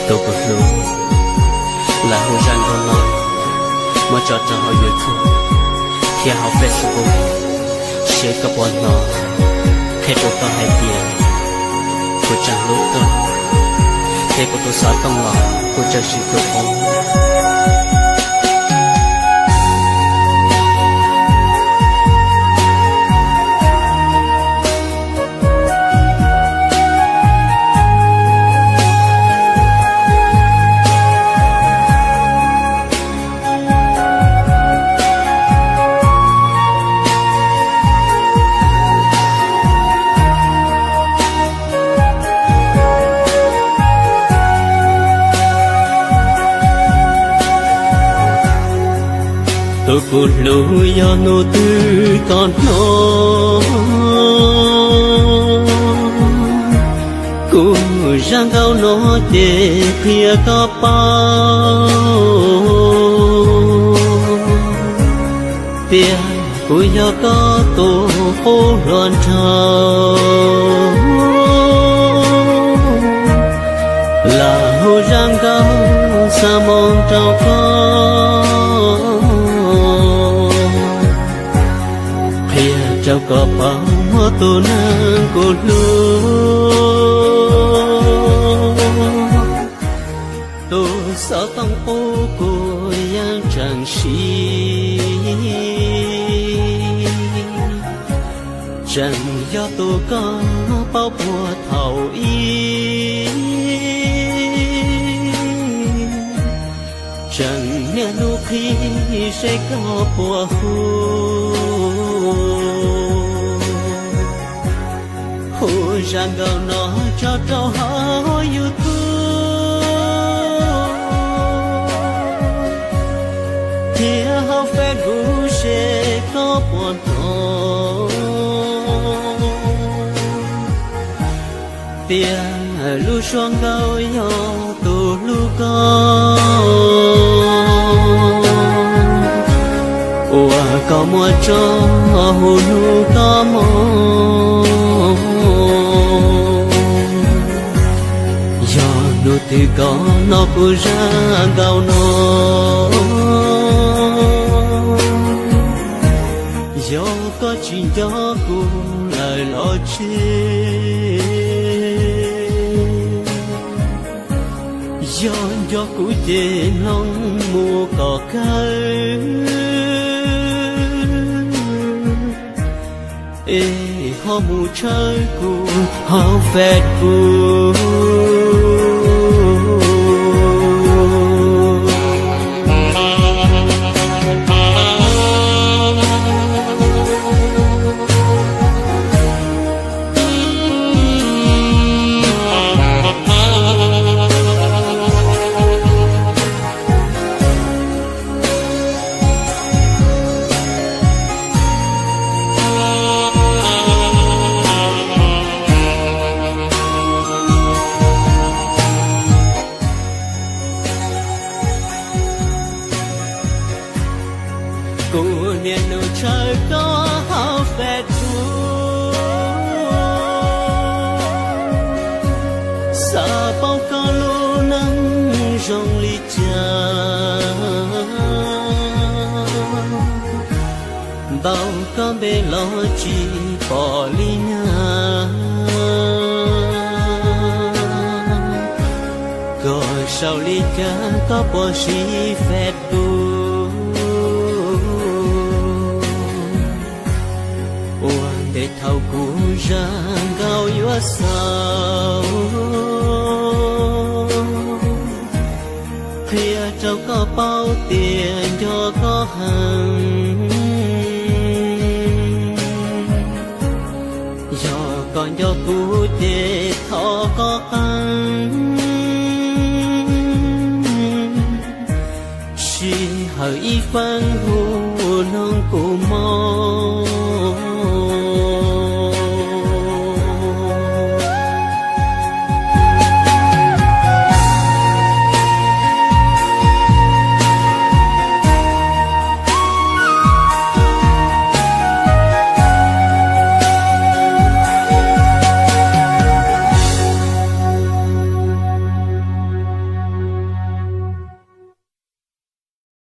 Tus kuv hlub, lawv hu zaj nkauj no muab tso rau hauv YouTube thiab hauv Facebook, seb koj puas hnov. Qhia rau koj hais tias kuv tseem hlub koj, thiab kuv tus xov tooj los kuv tseem siv tus qub. Tus kuv hlub, yog hnub twg koj hnov kuv zaj nkauj no ces qhia koj paub tias kuv yog koj tus qub hluas nraug. Lawv hu zaj nkauj xa moo rau koj, qhia rau koj paub tus neeg kuv hlub. Tus xov tooj qub kuv yeej tseem siv, tseem yog tus koj paub puag thaum ub. Tseem niaj hnub qhia seb koj puas hu, hu zaj nkauj no tso rau hauv YouTube thiab hauv Facebook seb koj puas hnov tias lub suab nkauj yog tus hlub koj uas koj muab tso hu hnub koj moo. Yog hnub twg koj hnov kuv zaj nkauj no, yog koj tsis nco kuv lawm los tseg, yog nco kuv ces mloog mus kom kawg, es ho mus tshawb kuv hauv Facebook. Kuv niaj hnub tshawb koj hauv Facebook, xav paub koj lub neej zoo li cas, ntaus koj npe los tsis pom li nyag, koj sau li cas koj puas siv Facebook. Ua ntej thaum kuv zaj nkauj yuav xaus, qhia rau koj paub tias nco koj heev. Yog koj nco kuv ces thov koj qee sij hawm ib feeb hu noog kuv